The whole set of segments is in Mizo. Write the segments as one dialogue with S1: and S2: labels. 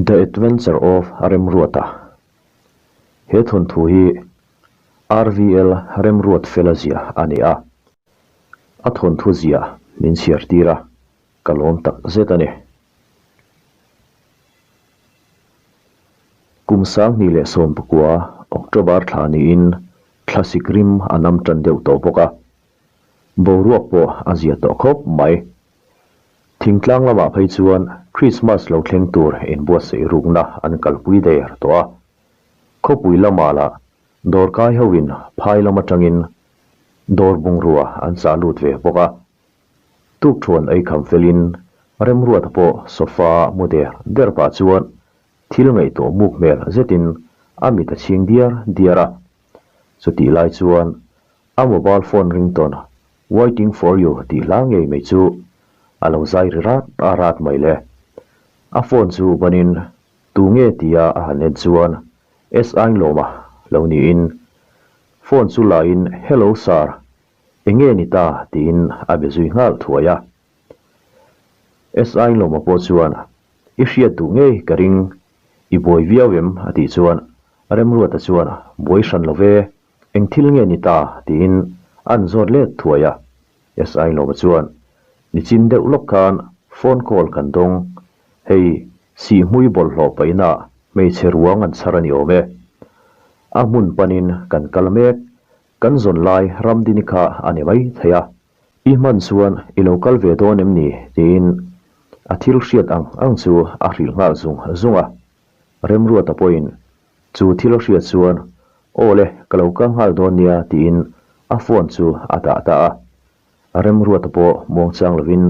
S1: The Adventure of Remruata He thawnthu hi RVL Remruat Fela ziah a ni a, a thawnthu ziah min chhiar tir a, ka lawm tak zet a ni. Kum 2019 October thla niin thlasik rim a nam tan deuh tawh bawk a, boruak pawh a zia tawh khawp mai. Thingtlang lamah phei chuan Krismas lo thleng tur inbuatsaih rukna an kalpui der tawh a. Khawpui lamah lah dawrkai hoin phai lam atangin dawr bungrua an chah lut ve bawk a. Tukthuan ei kham felin Remruata pawh sofa mu der der pah chuan thil ngaihtuah muk hmel zetin a mit a chhing diar diar a. Chutih lai chuan A mobile phone ringtone Waiting for you tih hla ngei mai chu a lo zai ri rat rat mai le. A phone chu banin tu nge tia a han en chuan SI Lawma lo niin phone chu lain Hello sir, enge ni ta tiin a be zui nghal thuai a. SI Lawma pawh chuan I hriat duh ngei ka ring, i buai viau em a tih chuan Remruata chuan Buai hran lo ve, Eng thil nge ni ta? tiin an zawt let thuai a. SI Lawma chuan, Nichin deuh lawk khan phone call kan dawng. Hei, sihhmui bawlhhlawh paihna hmeichhe ruang an chhar a ni awm e. A hmun panin kan kal mek, kan zawn lai Ramdini kha a ni mai thei a. I hman chuan i lo kal ve dawn em ni? tiin a thil hriat ang ang chu a hrilh nghal zung zung a. Remruata pawhin Chu thil a hriat chuan, Aw le, ka lo kal nghal dawn nia tiin a phone chu a dah ta a. Remruata pawh muangchang lovin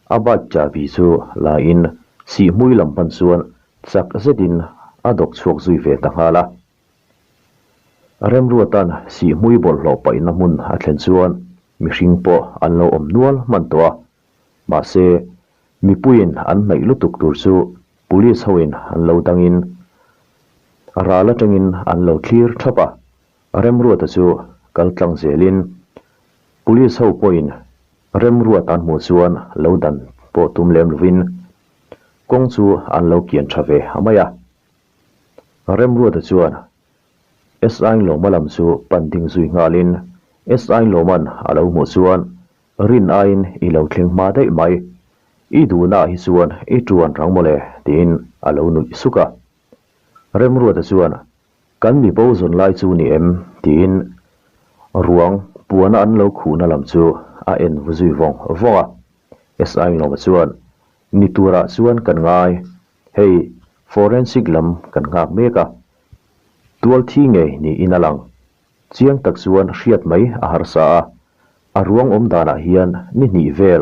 S1: a bike chahbi chu la in sihhmui lam hman chuan chak zetin a dawk chhuak zui ve ta nghal a. Remruata'n sihhmui bawlhhlawh paihna hmun a thlen chuan mihring pawh an lo awm nual hman tawh a. Mahse, mipuiin an hnaih lutuk tur chu Police hoin an lo dangin ral atangin an lo thlir thap a, Remruata chu kal tlang zelin Police ho pawhin Remruata an hmuh chuan lo dan pawh tum lem lovin kawng chu an lo kian tha ve mai a. Remruata chuan SI Lawma lam chu pan ding zui nghalin SI Lawma'n a lo hmuh chuan Rin aiin i lo thleng hma daih mai. I duhnaah hi chuan i tuan rang mawle, tiin a lo nuih suk a. Remruata chuan, Kan mi bo zawn lai chu ni em? tiin ruang puana an lo khuhna lam chu a en vu zui vawng vawng a. SI Lawma chuan, Ni turah chuan kan ngai. Hei, forensic lam kan nghak mek a. Tual thi ngei niin a lang. Chiang tak chuan hriat mai a harsa a, a ruang awm danah hian ni hnih vel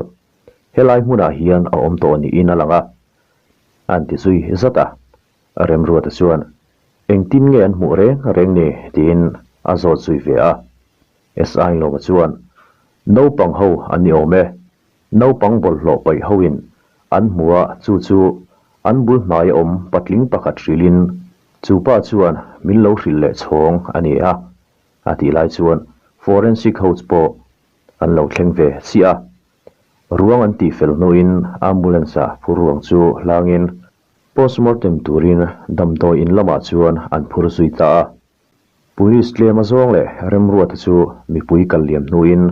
S1: helai hmunah hian a awm tawh niin a lang a, an ti zui zat a. Remruata chuan, Engtin nge an hmuh reng reng ni? tiin a zawt zui ve a. SI Lawma chuan, Naupang ho an ni awm e, naupang bawlhhlawh paih hoin an hmu a, chu chu an bul hnaia awm patling pakhat hrilhin chu pa chuan min lo hrilh leh chhawng a ni a, a tih lai chuan forensic ho pawh an lo thleng ve chiah a. Ruang an tih fel hnuin ambulance-a phur ruang chu hlangin postmortem turin damdawi in lamah chuan an phur zui ta a. Police tlem a zawng leh Remruata chu mipui kal liam hnuin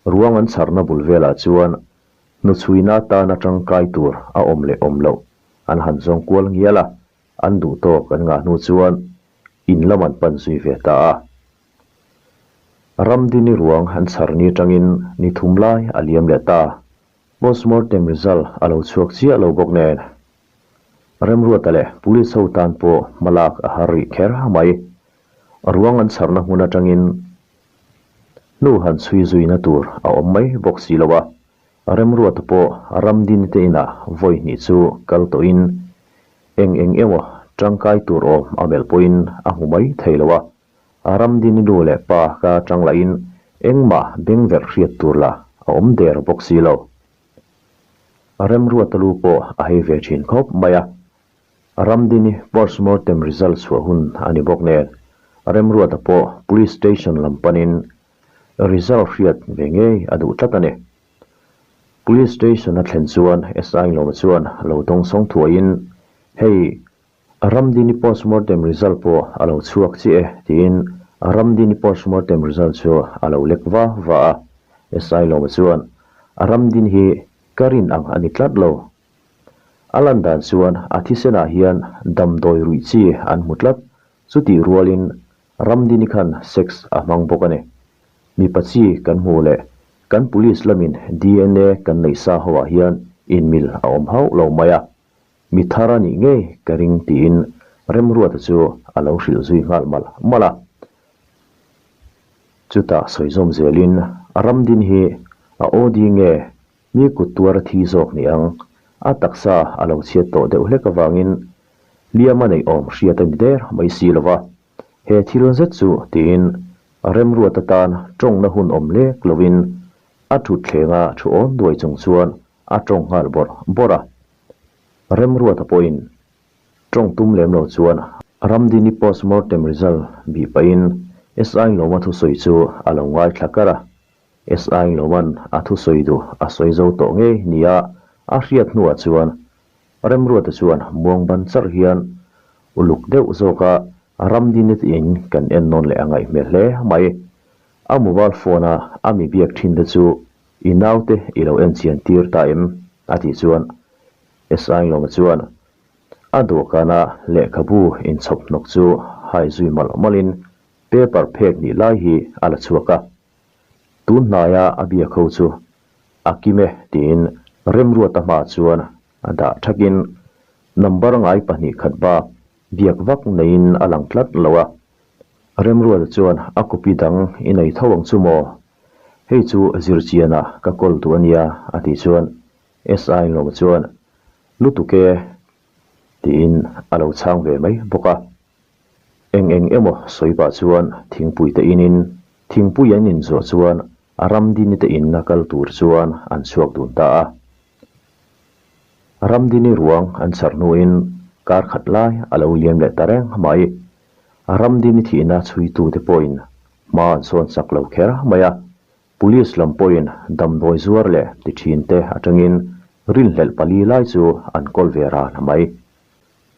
S1: ruang an chharna bul velah chuan hnuchhuina atana tangkai tur a awm leh awm loh an han zawng kual ngial a, an duh tawk an ngah hnu chuan in lam an pan zui ve ta a. Ramdini ruang an chhar ni atangin ni thum lai a liam leh ta. Postmortem result a lo chhuak chiah lo bawk nen. Remruata leh Police ho tan pawh hmalak a har rih kher mai. Ruang an chharna hmun atangin hnu han chhui zuina tur a awm mai bawk si lo a. Remruata pawh Ramdini te inah vawi hnih chu kal tawhin eng eng emaw tangkai tur awm a melh pawhin a hmu mai thei lo a. Ramdini nu leh pa ka tang lahin engmah bengverh hriat tur lah a awm der bawk si lo. Remruata lu pawh a hei ve thin khawp mai a. Ramdini postmortem result chhuah hun a ni bawk nen Remruata pawh Police Station lam panin result hriat ve ngei a duh tlat a ni. Police Station a thlen chuan SI Lawma chuan lo dawngsawng thuaiin, Hei! Ramdini postmortem result pawh a lo chhuak chiah e, tiin Ramdini postmortem result chu a lo lek va va a. SI Lawma chuan, Ramdin hi ka rin ang a ni tlat lo. A lan dan chuan a thisenah hian damdawi ruih chi an hmu tlat, chutih rualin Ramdini khan sex a hmang bawk a ni. Mipa chi kan hmuh leh kan police lamin DNA kan neih sa hoah hian inmil a awm hauh lo mai a. Mi thar a nih ngei ka ring tiin Remruata chu a lo hrilh zui nghal malh malh a. Chutah sawi zawm zelin Ramdin hi a OD nge mi kut tuar a thi zawk ni ang, a taksa a lo chhiat tawh deuh hlek avangin hliam a neih awm hriat a ni der mai si lo va. He thil zet chu tiin Remruata tan tawngna hun awm lek lovin a thutthleng a thu awn duai chung chuan a tawng nghal bawrh bawrh a. Remruata pawhin tawng tum lem lo chuan Ramdini postmortem result bih pahin SI Lawma thusawi chu a lo ngaithla kar a. SI Lawma'n a thusawi duh a sawi zo tawh ngei nia a hriat hnuah chuan Remruata chuan muang ban charh hian uluk deuh zawka Ramdini tiin kan en nawn leh a ngaih hmel hle mai. A mobile phone-a a mi biak thin te chu I naute i lo en chian tir ta em? a tih chuan SI Lawma chuan a dawhkana lehkhabu inchhawp hnawk chu hai zui malh malhin paper phek hnih lai hi a la chhuak a. Tun hnaia a biak ho chu a kim e tiin Remruata hmaah chuan a dah thakin number ngai 2 khat bak biak vak neiin a lang tlat lo a. Remruata chuan a copy dang i nei tho ang chu maw? Hei chu zirchianah ka kawl duh a nia a tih chuan SI Lawma chuan lutuk e tiin a lo chhang ve mai bawk a. Eng eng emaw sawi pah chuan thingpui te inin thingpui an inzawh chuan a Ramdini te in a kal tur chuan an chhuak dun ta a. Ramdini ruang an chhar hnuin kar khat lai a lo liam leh ta reng mai. Ramdini thihna chhuitute pawhin hma an sawn chak lo kher mai a, Police lam pawhin damdawi zuar leh ti thinte atangin rinhlelh pali lai chu an kawl ve ran mai.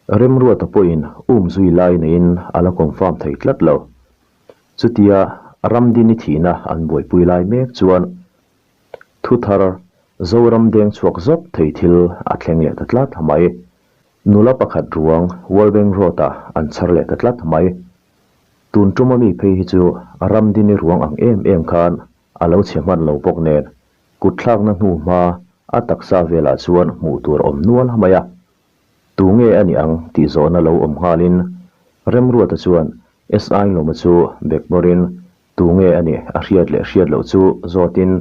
S1: Remruata pawhin um zui lai neiin a la confirm thei tlat lo. Chutia Ramdini thihna an buaipui lai mek chuan thu thar Zoram deng chhuak zawk thei thil a thleng leh ta tlat mai. Nula pakhat ruang World Bank Road-ah an chhar leh ta tlat mai. Tun tum ami phei hi chu Ramdini ruang ang em em khan a lo chhe hman lo bawk nen kutthlakna hnu hma a taksa velah chuan hmuh tur awm nual mai a. Tu nge a nih ang tih zawhna lo awm nghalin Remruata chuan SI Lawma chu bekbawrin tu nge a nih a hriat leh hriat loh chu zawtin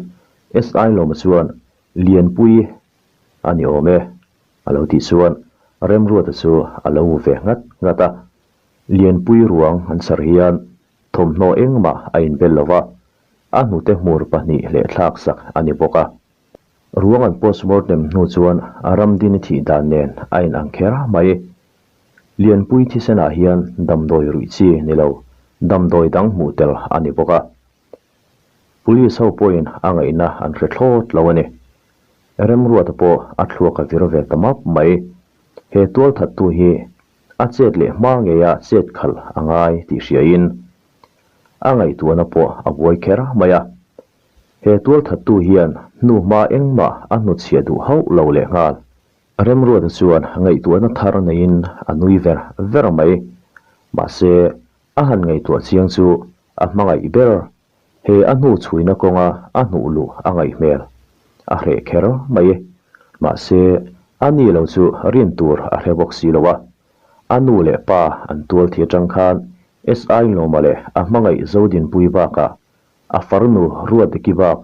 S1: SI Lawma chuan Lianpui a ni awm e a lo tih chuan Remruata chu a lo wu ve nghat nghat a. Lianpui ruang an chhar hian thawmhnaw engmah a inbel lo va, a hnute hmur pahnih leh thlak sak a ni bawk a. Ruang an postmortem hnu chuan a Ramdini thih dan nen a inang kher mai. Lianpui thisenah hian damdawi ruih chi ni lo, damdawi dang hmuh tel a ni bawk a. Police ho pawhin a ngaihna an hre thlawt lo a ni. Remruata pawh a thluak a vir ve ta map mai. He tualthattu hi A chet leh hma ngeia chet khalh a ngai tih hriain a ngaihtuahna pawh a buai kher mai a. He tualthattu hian hnu hma engmah a hnutchhiah duh hauh lo lehnghal. Remruata chuan ngaihtuahna thar neiin a nui ver ver mai. Mahse, a han ngaihtuah chiang chu a hmangaih ber He a hnu chhuina kawnga a hnuh luh a ngaih hmel a hreh kher mai. Mahse, a ni lo chu rin tur a hre bawk si lo a. A nu leh pa an tual thi atang khan SI Lawma leh a hmangaih Zodinpui bakah a farnu Ruatdiki bak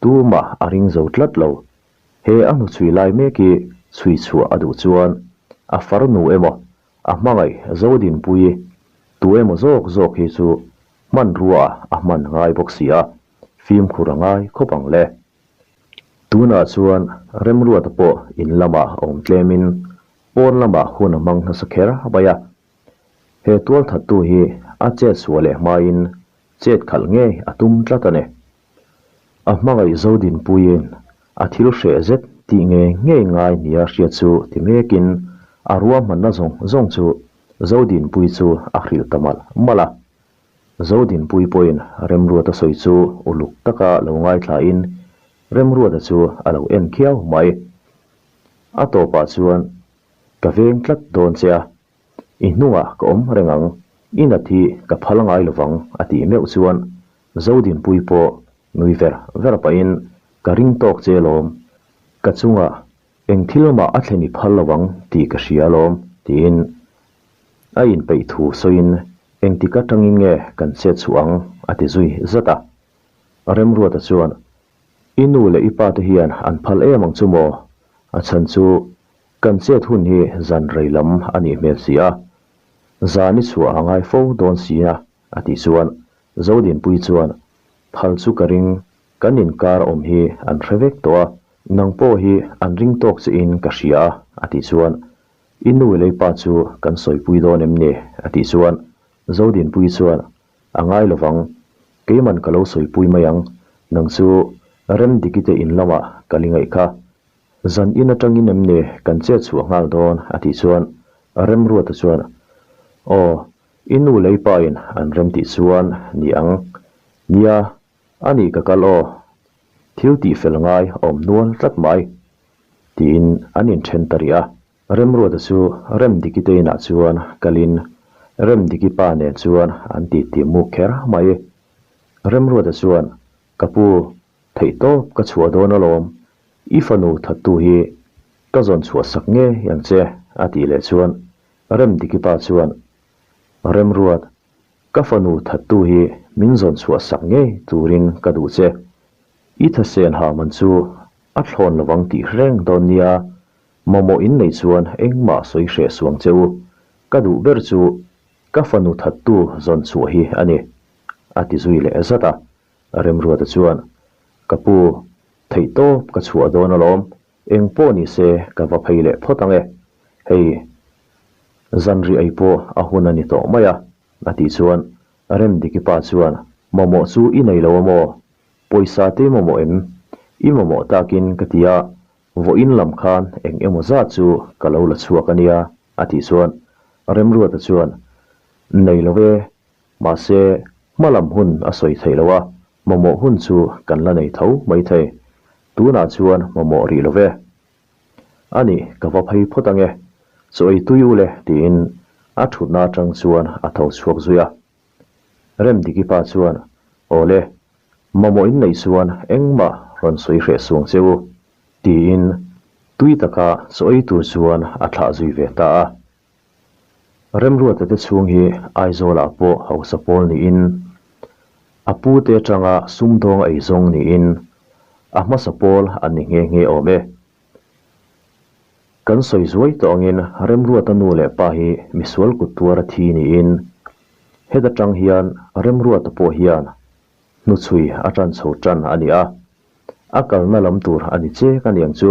S1: tumah a ring zo tlat lo. He a hnuchhui lai mek hi chhui chhuah a duh chuan a farnu emaw a hmangaih Zodinpui tu emaw zawk zawk hi chu Hmanrua a hman ngai bawk si a, fimkhur a ngai khawp ang le. Tunah chuan Remruata pawh in lamah awm tlemin pawn lamah hun a hmang nasa kher mai a. He tualthattu hi a chet suah leh hmain chet khalh ngei a tum tlat a ni. A hmangaih Zodinpuiin a thil hreh zet tih ngei ngei ngai nia hriat chu ti mekin a ruahmanna zawng zawng chu. Zodinpuii chu a hrilh ta malh malh a. Zodinpuii pawhin Remruata sawi chu uluk taka lo ngaithlain Remruata chu a lo en khiau mai. A tawpah chuan, Ka veng tlat dawn che a, i hnungah ka awm reng ang, i nat hi ka phal ngai lovang a tih meuh chuan Zodinpuii pawh nui ver ver pahin, Ka ring tawk che lawm, ka chungah Eng thil mah a thlen i phal lo ang tih ka hria alawm, tiin a inpeih thu sawiin engtik atangin nge kan chet chhuah ang a ti zui zat a. Remruata chuan, I nu leh i pa te hian an phal em ang chu maw? A chhan chu kan chet hun hi zan rei lam a nih hmel si a, zan i chhuah a ngai fo dawn si a, a tih chuan Zodinpuii chuan, Phal chu ka ring, Kan inkar awm hi an hre vek tawh a, nang pawh hi an ring tawk che in ka hria a, a tih chuan, I nu lei pa chu kan sawipui dawn em ni? a tih chuan Zodinpuii chuan, A ngai lovang, keiman ka lo sawipui mai ang, nang chu Remdiki te in lamah ka li ngaih kha. Zan in atangin em ni kan chet chhuah nghal dawn? a tih chuan Remruata chuan, Aw, i nu lei pa in an rem tih chuan ni ang, nia, A nih ka kal aw, thil tih fel ngai awm nual tlat mai, tiin an inthen ta rih a. Remruata chu Remdiki te inah chuan kalin Remdiki pa nen chuan an titi muk kher mai. Remruata chuan, Ka pu, theihtawp ka chhuah dawn alawm, i fanu thattu hi ka zawn chhuah sak ngei ang che, a tih leh chuan Remdiki pa chuan, Remruat, Ka fanu thattu hi min zawn chhuah sak ngei turin ka duh che. I thasen ha man chu a thlawn lovang tih hreng dawn nia, mamawh in nei chuan engmah sawi hreh suang che u. Ka duh ber chu ka fanu thattu zawn chhuah hi a ni, a ti zui leh zat a. Remruata chuan, Ka pu, theihtawp ka chhuah dawn alawm, Eng pawh ni se ka va phei leh phawt ang e. Hei, zanri ei pawh a hun a ni tawh mai a, a tih chuan Remdiki pa chuan, Mamawh chu i nei lo a maw? Pawisa te i mamawh em? I mamawh takin ka ti a, vawiin lam khan eng emaw zat chu ka lo la chhuak a nia, a tih chuan Remruata chuan, Nei lo e, mahse hma lam hun a sawi theih lo a, Mamawh hun chu kan la nei tho mai thei. Tunah chuan mamawh rih lo ve. A nih, ka va phei phawt ange. Chaw ei tui u le, tiin a thutna atang chuan a tho chhuak zui a. Remdiki pa chuan, Aw le, mamawh in neih chuan engmah rawn sawi hreh suang che u, tiin tui taka chaw ei tur chuan a thlah zui ve ta a. Remruata te chhung hi Aizawlah pawh hausa pawl niin, a pute atanga sumdawng eizawng niin a hmasa pawl an ni nghe nghe awm e. Kan sawi zuai tawh angin Remruata nu leh pa hi misual kut tuar a thi niin, heta tang hian Remruata pawh hian hnuchhui a tan chho tan a ni a, a kalna lam tur a ni chek a niang chu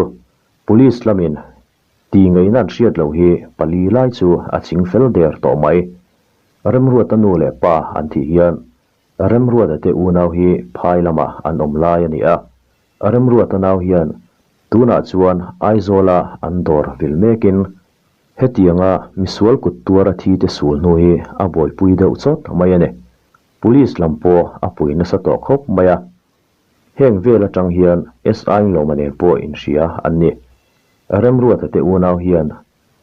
S1: Police lamin Ti ngaihna an hriat loh hi pali lai chu a ching fel der tawh mai. Remruata nu leh pa an tih hian Remruata te unau hi phai lamah an awm lai a ni a. Remruata nau hian tunah chuan Aizawla an dawr vil mekin hetianga misual kut tuar a thi te sul hnu hi a buaipui deuh chawt mai a ni. Police lam pawh a pui nasa tawh khawp mai a. Heng vel atang hian SI Lawma nen pawh inhria an ni. Remruata te unau hian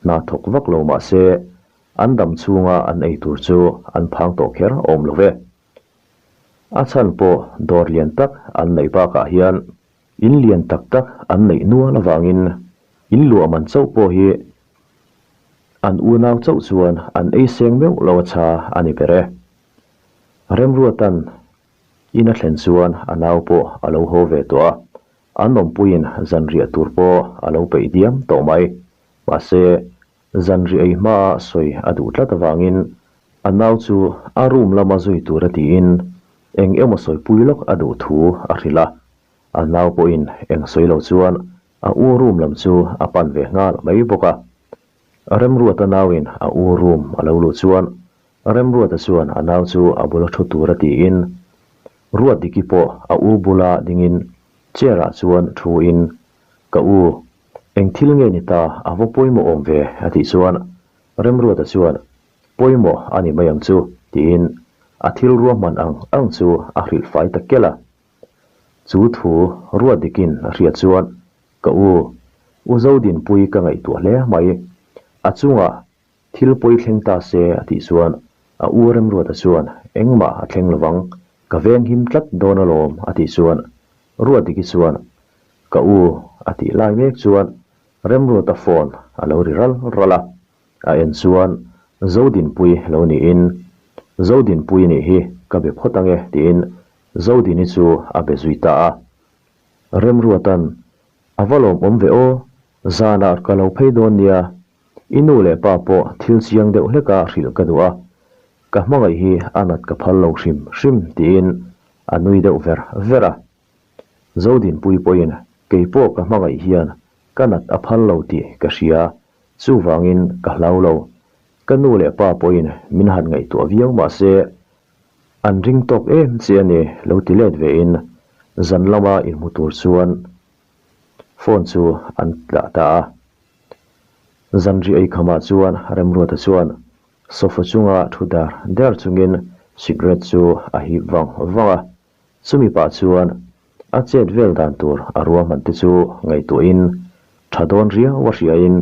S1: hna thawk vak lo mah se, an dam chhunga an ei tur chu an phang tawh kher awm lo ve. A chhan pawh dawr lian tak an neih bakah hian in lian tak tak an neih nual avangin in luah man chauh pawh hi an unau chauh chuan an ei seng meuh lo a tha a ni ber e. Remruata'n In a thlen chuan a nau pawh a lo haw ve tawh a, an awmpuiin zanriah tur pawh a lo peih diam tawh mai. Mahse, zanriah ei hmaa sawi a duh tlat avangin a nau chu a room lama zui tura tiin eng emaw sawipui lawk a duh thu a hrilh a. A nau pawhin eng sawi lo chuan a u room lam chu a pan ve nghal mai bawk a. Remruata nauin a u room a lo luh chuan Remruata chuan a nau chu a bula thu tura tiin, Ruatdiki pawh a u bula dingin chair-ah chuan thuin, Ka u, eng thil nge ni ta, a va pawimawh awm ve, a tih chuan Remruata chuan, pawimawh a ni mai ang chu, tiin a thil ruahman ang ang chu a hrilh fai ta kelh a. Chu thu Ruatdikin a hriat chuan, Ka u, U Zodinpui ka ngaihtuah hle mai. A chungah thil pawi thleng ta se a tih chuan a u Remruata chuan, Engmah a thleng lovang, ka venghim tlat dawn alawm a tih chuan Ruatdiki chuan, Ka u a tih lai mek chuan Remruata phone a lo ri ral ral a. A en chuan Zodinpui lo niin, Zodinpui nih hi ka be phawt ange tiin Zodini chu a be zui ta a. Remruatan, A va lawmawm ve aw, zanah ka lo phei dawn nia, i nu leh pa pawh thil chiang deuh hleka hrilh ka duh a, ka hmangaih hi a nat ka phal lo hrim hrim tiin a nui deuh ver ver a. Zodinpui pawhin kei pawh ka hmangaih hian ka nat a phal lo tih ka hria, chuvangin ka hlau lo. Ka nu leh pa pawhin min han ngaihtuah viau mah se, an ring tawk em che a ni lo ti let vein zan lama inhmu tur chuan phone chu an tlah ta a. Zanri eikhamah chuan Remruata chuan sofa chunga thu dar der chungin cigarette chu a hip vang vang a. Chumi pah chuan a chet vel dan tur a ruahman te chu ngaihtuahin tha dawn riau a hriain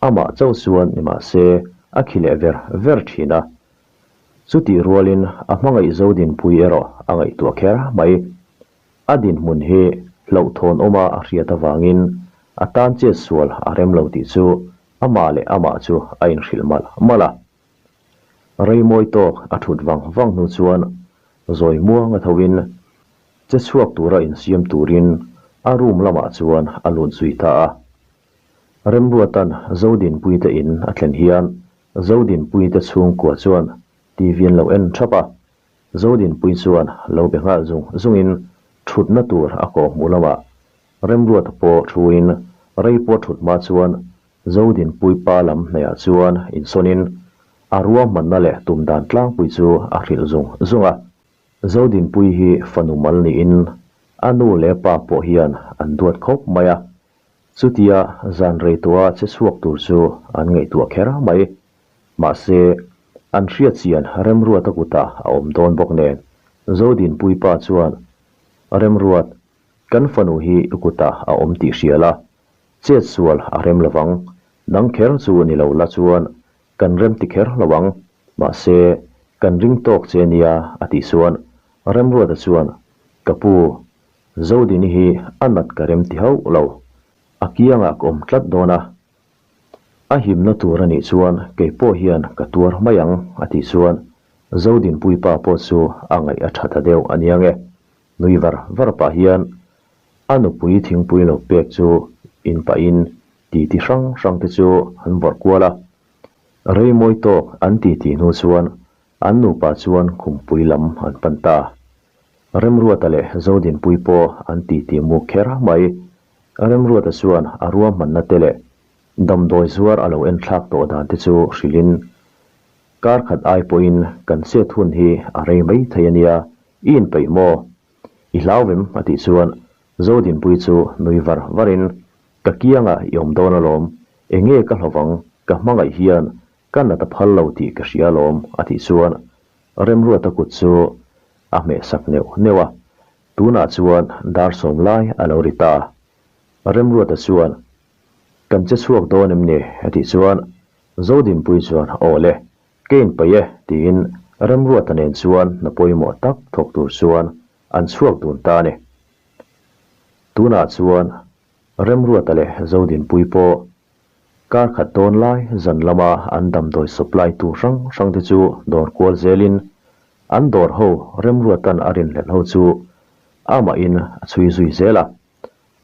S1: amah chauh chuan ni mah se a khi leh ver ver thin a. Chutih rualin a hmangaih zo dinpui erawh a ngaihtuah kher mai. A dinhmun hi hlauhthawn awma a hriat avangin a tan chet sual a rem lo tih chu amah leh amah chu a inhrilh malh malh a. Rei mawi tawk a thut vang vang hnu chuan zawi muang a tho in che chhuak tura insiam turin a room lamah chuan a lut zui ta a. Remruatan Zodinpuite in a thlen hian Zodinpuite chhungkua chuan TV an lo en thap a, Zodinpui chuan lo be nghal zung zungin thutna tur a kawh hmuh lamah Remruata pawh thuin rei pawh thut hma chuan Zodinpui pa lam hnaihah chuan insawnin a ruahmanna leh tum dan tlangpui chu a hrilh zung zung a. Zodinpui hi fanu mal niin a nu leh pa pawh hian an duat khawp mai a, chutia zan rei tawha che chhuak tur chu an ngaihtuah kher mai. Mahse, an hriat chian Remruata kutah a awm dawn bawk nen Zodinpui pa chuan, Remruat, kan fanu hi i kutah a awm tih hria la, Chet sual a rem lo vang. Nang kher chu ni lo la chuan kan rem ti kher lo ang. Mahse, kan ring tawk che nia a tih chuan Remruata chuan, Ka pu, Zodini hi a nat ka rem ti hauh lo. A kiangah ka awm tlat dawn a. A himna tur a nih chuan kei pawh hian ka tuar mai ang a tih chuan Zodinpuipa pawh chu a ngaih a tha ta deuh a nia nge. Nui var var pah hian a nupui thingpui lo pek chu in pahin titi hrang hrang te chu an vawrh kual a. Rei mawi tawk an titi hnu chuan an nupa chuan khumpui lam an pan ta. Remruata leh Zodinpui pawh an titi mu kher mai. Remruata chuan a ruahmanna te leh damdawi zuar a lo enthlak tawh dan te chu hrilhin, Kar khat ai pawhin kan chet hun hi a rei mai thei a nia, i inpeih maw? I hlau vem? a tih chuan Zodinpui chu nui var varin, Ka kiangah i awm dawn alawm, enge ka hlawvang, ka hmangaih hian ka nat a phal lo tih ka hria alawm, a tih chuan Remruata kut chu a hmehsak neuh neuh a, tunah chuan dar sawm lai a lo ri ta. Remruata chuan, Kan che chhuak dawn em ni? a tih chuan Zodinpui chuan, Aw le, ka inpeih e, tiin Remruata nen chuan hna pawimawh tak thawk tur chuan an chhuak dun ta a ni. Tunah chuan Remruata leh Zodinpui pawh kar khat dawn lai zan lama an damdawi supply tu hrang hrang te chu dawr kual zelin an dawr ho Remruatan a rinhlelh ho chu amahin a chhui zui zel a.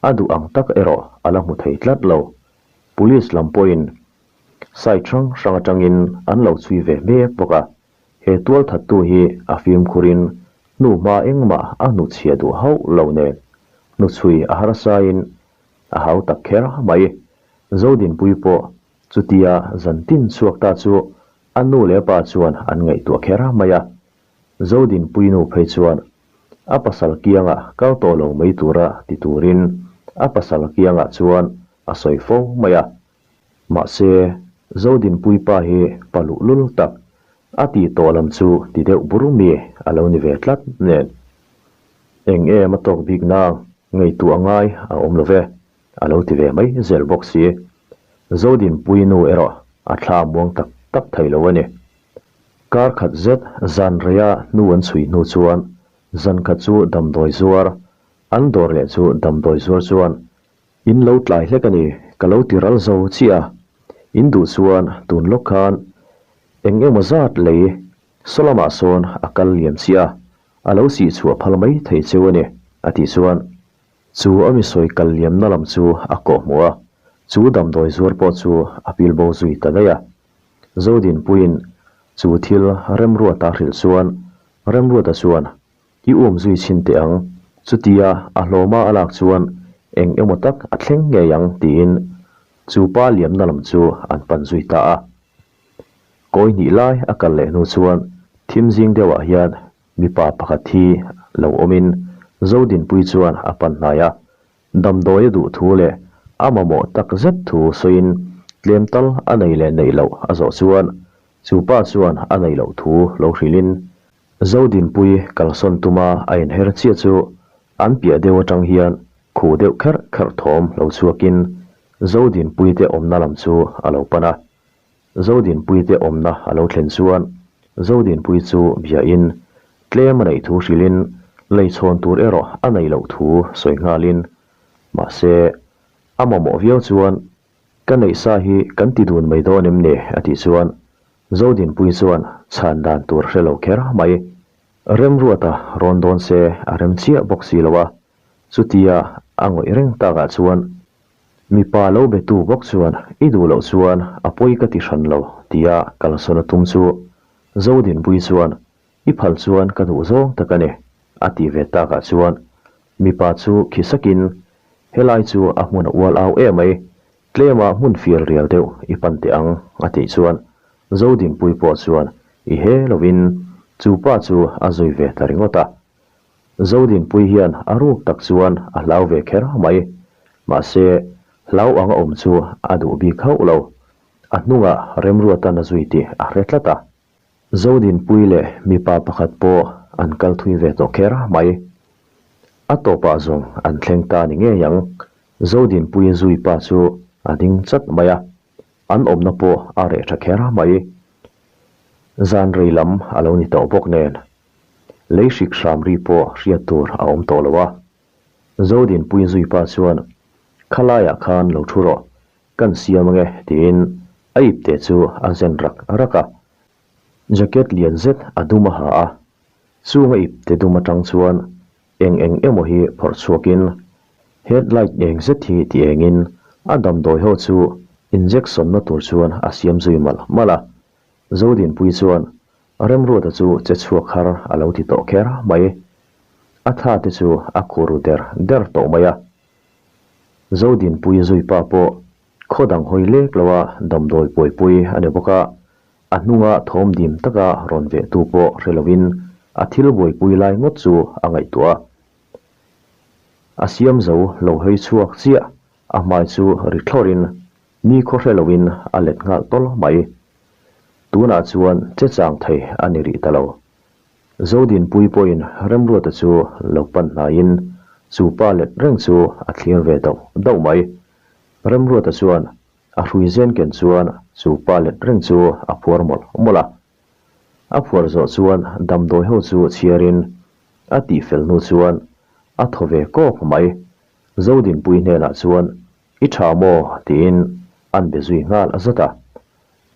S1: A duh ang tak erawh a la hmu thei tlat lo. Police lam pawhin side hrang hrang atangin an lo chhui ve mek bawk a, he tualthattu hi a fimkhurin hnuhma engmah a hnuchhiah duh hauh lo nen hnuchhui a harsain a hau tak kher mai. Zodinpui pawh chutia zantin chhuak ta chu a nu leh a pa chuan an ngaihtuah kher mai a, Zodinpui nu phei chuan a pasal kiangah kal tawh lo mai tura ti turin a pasal kiangah chuan a sawi fo mai a. Mahse, Zodinpui pa hi pa luhlul tak. A tih tawh lam chu ti deuh bur mi a lo ni ve tlat nen. Eng em a tawk bik nang ngaihtuah ngai a awm lo ve, a lo ti ve mai zel bawk si. Zodinpui nu erawh a thla muang tak tak thei lo a ni. Kar khat zet zan reia hnu an chhui hnu chuan zan khat chu damdawi zuar an dawr leh chu damdawi zuar chuan In lo tlai hlek a ni, ka lo ti ral zo chiah a. In duh chuan tun lawk khan eng emaw zat lei saw lamah sawn a kal liam chiah a, a lo sih chhuah phal mai thei cheu a ni, a tih chuan chu a mi sawi kal liamna lam chu a kawh hmuh a, chu damdawi zuar pawh chu a pil bo zui ta daih a. Zodinpuiin chu thil Remruata hrilh chuan Remruata chuan I um zui chhin teh ang, chutia a hlawma a lak chuan eng emaw tak a thleng ngei ang tiin chu pa liamna lam chu an pan zui ta a. Kawi hnih lai a kal leh hnu chuan thim zing deuhah hian mipa pakhat hi lo awmin Zodinpui chuan a pan hnai a, damdawi a duh thu leh a mamawh tak zet thu sawiin tlem tal a nei leh neih loh a zawh chuan chu pa chuan a neih loh thu lo hrilhin Zodinpui kalsawn tuma a inher chiah chu an piah deuh atang hian khuh deuh kherh kherh thawm lo chhuakin Zodinpuite awmna lam chu a lo pan a. Zodinpuite awmna a lo thlen chuan Zodinpui chu biain tlem a neih thu hrilhin leichhawn tur erawh a neih loh thu sawi nghalin mahse a mamawh viau chuan ka neih sa hi kan ti dun mai dawn em ni a tih chuan Zodinpui chuan chhan dan tur hre lo kher mai. Remruata rawn dawn se a rem chiah bawk si lo a, chutia a ngawih reng takah chuan mipa lo betu bawk chuan i duh loh chuan a pawi ka ti hran lo tia kalsawn a tum chu Zodinpui chuan i phal chuan ka duh zawng tak a ni a ti ve takah chuan mipa chu khi sakin helai chu a hmun a ual au emai Tlema hmun fial rial deuh i pan teh ang a tih chuan Zodinpui pawh chuan i he lovin chu pa chu a zui ve ta ringawt a. Zodinpui hian a ruk tak chuan a hlau ve kher mai. Mahse, hlau ang a awm chu a duh bik hauh lo. A hnungah Remruatan a zui tih a hre tlat a. Zodinpui leh mipa pakhat pawh an kal thui ve tawh kher mai. A tawpah zawng an thleng ta ni ngei ang. Zodinpui zui pa chu a ding chat mai a, an awmna pawh a reh tha kher mai. Zan rei lam a lo ni tawh bawk nen, lei hrik hram ri pawh hriat tur a awm tawh lo a. Zodinpui zui pa chuan, Khalaiah khan lo thu rawh, Kan siam ange tiin a ipte chu a zen rak rak a, jacket lian zet a dum a ha a, chung a ipte dum atang chuan eng eng emaw hi phawrh chhuakin headlight eng zet hi ti engin a damdawi ho chu injection na tur chuan a siam zui malh malh a, Zodinpui chuan Remruata chu che chhuak har a lo ti tawh kher mai, a tha te chu a khur ru der der tawh mai a. Zodinpui zuipa pawh khaw dang hawi lek loa damdawi buaipui a ni bawk a, a hnunga thawm dim taka rawn vehtu pawh hre loin a thil buaipui lai ngawt chu a ngaihtuah a. A siam zo lo hawi chhuak chiah a hmai chu ri thlawrin ni khaw hre loin a let nghal tawl mai. Tunah chuan che chang thei a ni rih ta lo. Zodinpui pawhin Remruata chu lo pan hnaiin chu pa let reng chu a thlir ve dauh dauh mai. Remruata chuan a hrui zen ken chuan chu pa let reng chu a phuar mawlh mawlh a. A phuar zawh chuan damdawi ho chu chhiarin a tihfel hnu chuan a thaw ve kawk mai. Zodinpui hnenah chuan I tha maw? tiin an be zui nghal a zat a.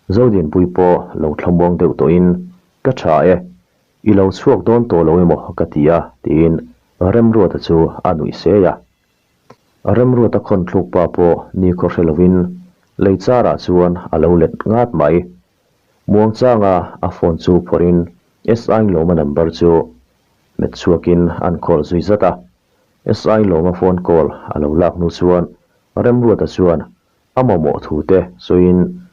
S1: Zodinpui pawh lo thlamuang deuh tawhin, Ka tha e, i lo chhuak dawn tawh lo emaw ka ti a, tiin Remruata chu a nuih sei a. Remruata khawnthluk pa pawh nikhaw hre lovin lei charah chuan a lo let ngat mai. Muangchanga a phone chu phawrhin SI Lawma number chu hmet chhuakin an call zui zat a. SI Lawma phone call a lo lak hnu chuan Remruata chuan a mamawh thu te sawiin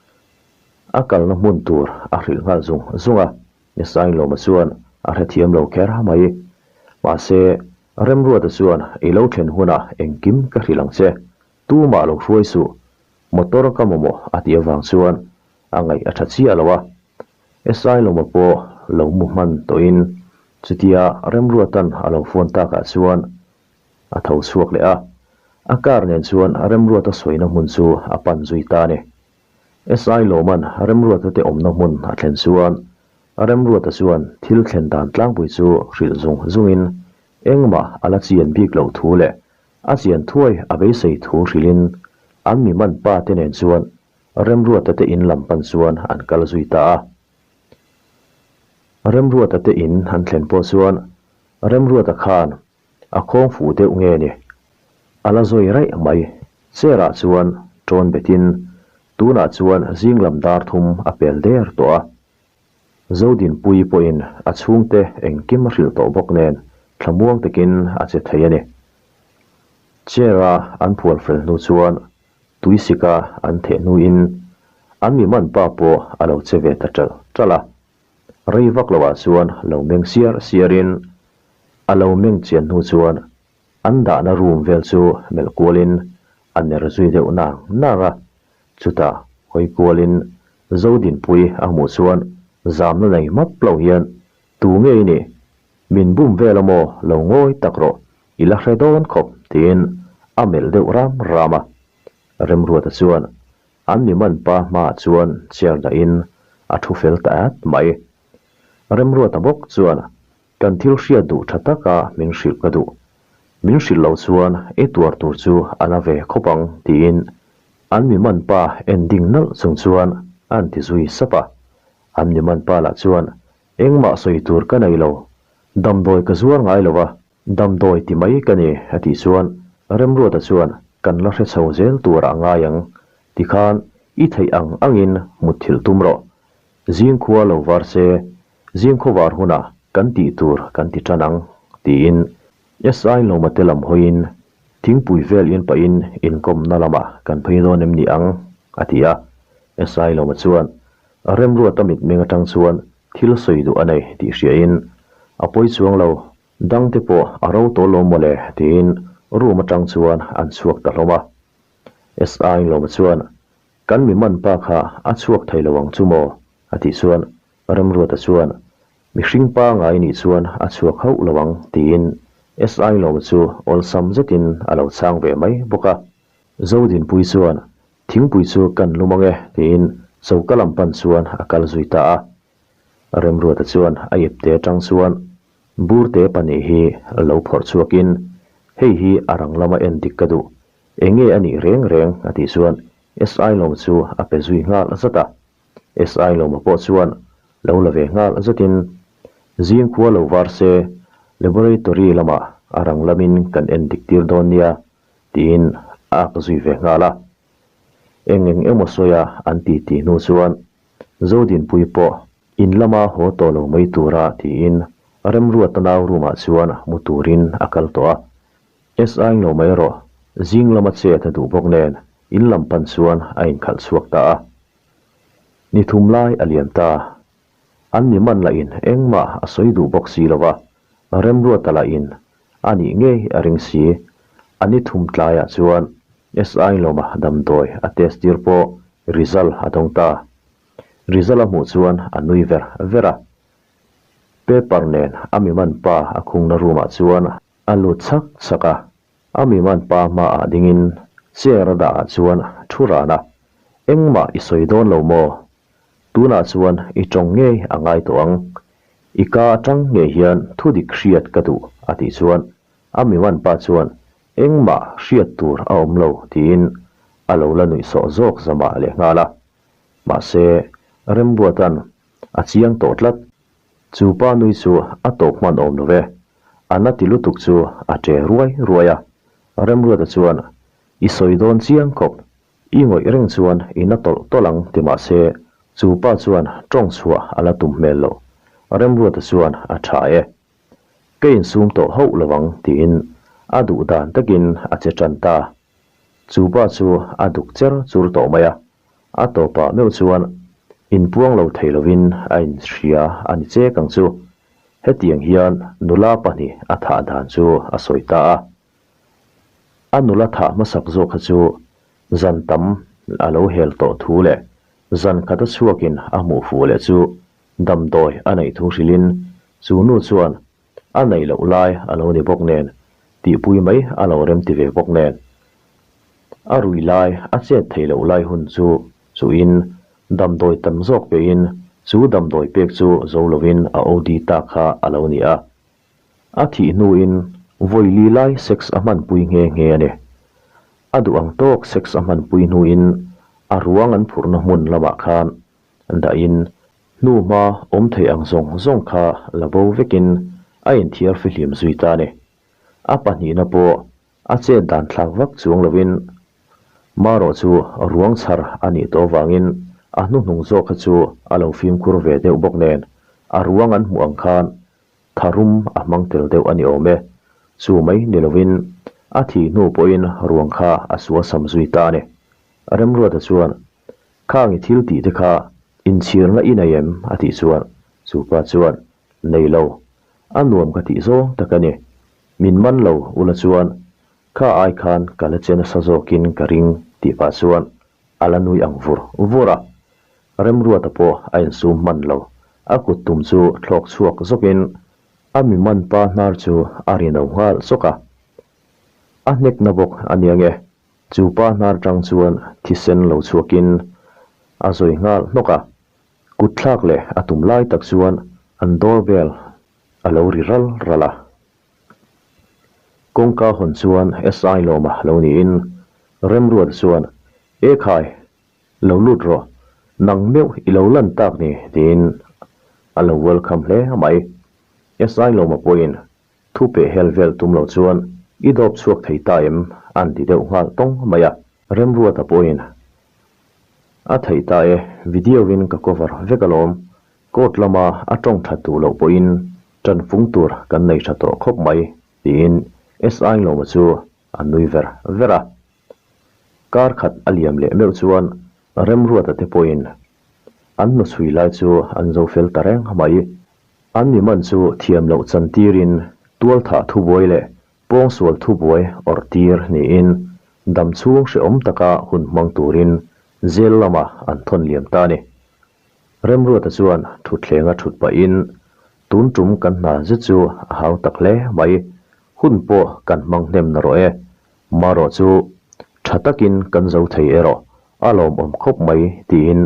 S1: a kalna hmun tur a hrilh nghal zung zung a, SI Lawma chuan a hrethiam lo kher mai. Mahse, Remruata chuan i lo thlen hunah engkim ka hrilh ang che, tumah lo hruai suh, motor ka mamawh a tih avang chuan a ngaih a tha chiah lo a. SI Lawma pawh lo mu hman tawhin chutia Remruata'n a lo phone takah chuan a tho chhuak leh a, a car nen chuan Remruata sawina hmun chu a pan zui ta a ni. SI Lawma'n Remruata te awmna hmun a thlen chuan Remruata chuan thil thlen dan tlangpui chu hrilh zung zungin engmah a la chian bik loh thu leh a chian thuai a beisei thu hrilhin an mi man pa te nen chuan Remruata te in lam pan chuan an kal zui ta a. Remruata te in an thlen pawh chuan Remruata khan a khawng fuh deuh nge ni? A la zawi raih mai. Chair ah chuan ṭawn betin tunah chuan zing lam dar thum a pel der tawh a. Zodinpuii pawhin a chhungte engkim a hrilh tawh bawk nen thlamuang takin a che thei a ni. Chair a an phual fel hnu chuan tuisika an theh hnuin an mi man pa pawh a lo che ve ta ṭalh ṭalh a. Rei vak loah chuan lo meng siar siarin a lo meng chian hnu chuan an dahna room vel chu melh kualin a ner zui deuh nang nang a, chutah hawi kualin Zodinpui a hmuh chuan zamna nei map lo hian Tu nge i nih? Min bum vel a maw lo ngawi tak rawh, i la hre dawn khawp tiin a melh deuh ram ram a. Remruata chuan An mi man pa hmaah chuan chair dahin a thu fel ta at mai. Remruata bawk chuan kan thil hriat duh tha taka min hrilh ka duh. Min hrilh loh chuan i tuar tur chu a la ve khawp ang tiin an mi man pa en ding nalh chung chuan an ti zui sap a. An mi man pa lah chuan engmah sawi tur ka nei lo, damdawi ka zuar ngai lo a, Damdawi ti mai ka ni, a tih chuan Remruata chuan kan la hre chho zel tur a ngai ang, tikhan i theih ang angin mutthilh tum rawh. Zingkhua lo var se, zingkhaw var hunah kan tih tur kan ti tan ang, tiin SI Lawma te lam hawiin thingpui vel in pahin inkawmna lamah kan phei dawn em ni ang, a ti a. SI Lawma chuan Remruata mitmeng atang chuan thil sawi duh a nei tih hriain a pawi chuang lo Dangte pawh a ro tawh lo mawle tiin room atang chuan an chhuak ta hlawm a. SI Lawma chuan, Kan mi man pa kha a chhuak thei lo ang chu maw? a tih chuan Remruata chuan, Mihring pangai nih chuan a chhuak hauh lo ang tiin SI Lawma chu awlsam zetin a lo chhang ve mai bawk a. Zodinpui chuan, Thingpui chu kan lum ang e tiin choka lam pan chuan a kal zui ta a. Remruata chuan a ipte atang chuan Burte pahnih hi lo phawrh chhuakin, Hei hi a rang lama en dik ka duh, enge a nih reng reng a tih chuan SI Lawma chu a pe zui nghal zat a. SI Lawma pawh chuan lo la ve nghal zatin, Zingkhua lo var se, laboratory lamah a rang lamin kan en dik tir dawn nia tiin a ak zui ve nghal a. Eng eng emaw sawia an ti tih hnu chuan Zodinpui pawh in lama haw tawh lo mai tura tiin Remruata nau room ah chuan mu turin a kal tawh a. SI lo mai rawh, zing lama chet a duh bawk nen in lam pan chuan a inkhalh chhuak ta a. Ni thum lai a lian ta. An mi man lah in engmah a sawi duh bawk si lo va, Remruata lah in a nih ngei a ring si. A ni thum tlaiah chuan SI Lawma damdawi a test tir pawh result a dawng ta. Result a hmuh chuan a nui ver ver a. Paper nen a mi man pa a khungna room ah chuan a lut chhak chhak a. A mi man pa hmaah dingin chair a dah ah chuan thu ran a, Engmah i sawi dawn lo maw? Tunah chuan i tawng ngei a ngai tawh ang. I ka atang ngei hian thu dik hriat ka duh a tih chuan a mi man pa chuan engmah hriat tur a awm lo tiin a lo la nuih sawh zawk zamah leh nghal a. Mahse, Remruata'n a chiang tawh tlat. Chu pa nui chu a tawp hman awm lo ve. A na ti lutuk chu a che ruai ruai a. Remruata chuan, I sawi dawn chiang khawp. I ngawih reng chuan i na tawlh tawlh ang ti mah se, chu pa chuan tawng chhuah a la tum hmel lo. Remruata chuan a tha e. Ka insum tawh hauh lo ang tiin a duh dan takin a che tan ta. Chu pa chu a duk cher chur tawh mai a, a tawpah meuh chuan inpuang lo thei lovin a inhria a ni chek ang chu. Hetiang hian nula pahnih a thah dan chu a sawi ta a. A nula thah hmasak zawk kha chu zan tam a lo hel tawh thu leh zan khat a chhuakin a hmuh fuh leh chu. Damdawi a neih thu hrilhin chu nu chuan a neih loh lai a lo ni bawk nen, tihpui mai a lo remti ve bawk nen. A rui lai, a chet theih loh lai hun chu chuhin damdawi tam zawk pehin chu damdawi pek chu zo lovin a OD ta kha a lo ni a. A thih hnuin vawi li lai sex a hmanpui nghe nghe a ni. A duh ang tawk sex a hmanpui hnuin a ruang an phurhna hmun lamah khan dahin hnu hma awm thei ang zawng zawng kha la bo vekin a inthiar fihlim zui ta a ni. A pahnihna pawh a chet dan thlak vak chuang lovin marawh chu ruang chhar a nih tawh avangin a hnuhnung zawk kha chu a lo fimkhur ve deuh bawk nen a ruang an hmuh ang khan tharum a hmang tel deuh a ni awm e. Chu mai ni lovin a thih hnu pawhin ruang kha a suasam zui ta a ni. Remruata chuan Khang i thil tih te kha inchhirna i nei em? a tih chuan chu pa chuan, Nei lo, a nuam ka tih zawng tak a ni. Min man lo ula chuan kha ai khan ka la che nasa zawkin ka ring tih pah chuan a la nui ang vur vur a. Remruata pawh a insum hman lo, a kut tum chu thlawk chhuak zawkin a mi man pa hnar chu a ri no nghal sawk a. A hnekna bawk a nia nge. Chu pa hnar tang chuan thisen lo chhuakin a zawi nghal hnawk a, kut thlak leh a tum lai tak chuan an doorbell a lo ri ral ral a. Kawngka hawn chuan SI Lawma lo niin Remruat chuan, E khai, lo lut rawh, nang meuh i lo lan tak ni tiin a lo welcome hle mai. SI Lawma pawhin Thu peh hel vel tum lo chuan i dawp chhuak thei ta em? An ti deuh nghal tawng mai a. Remruata pawhin a theih ta e, video in ka cover vek alawm, court lama a tawng that duh loh pawhin tan fung tur kan nei tha tawh khawp mai tiin SI Lawma chu a nui ver ver a. Kar khat a liam leh meuh chuan Remruata te pawhin an hnuchhui lai chu an zo fel ta reng mai. An mi man chu thiam loh chan tirin tualthah thubuai leh pawngsual thubuai awrh tir niin dam chhung hrehawm taka hun hmang turin jail lamah an thawn liam ta a ni. Remruata chuan thutthleng a thut pahin tun tum kan hna zet chu a hau tak hle mai, hun pawh kan hmang hnem na rawh e, marawh chu tha takin kan zo thei erawh a lawmawm khawp mai tiin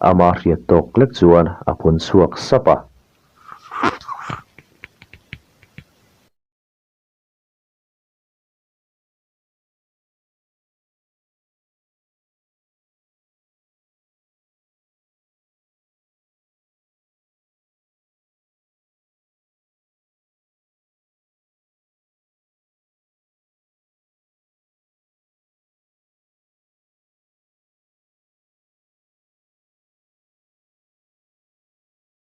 S1: ama hriat tawk lek chuan a phun chhuak sap a.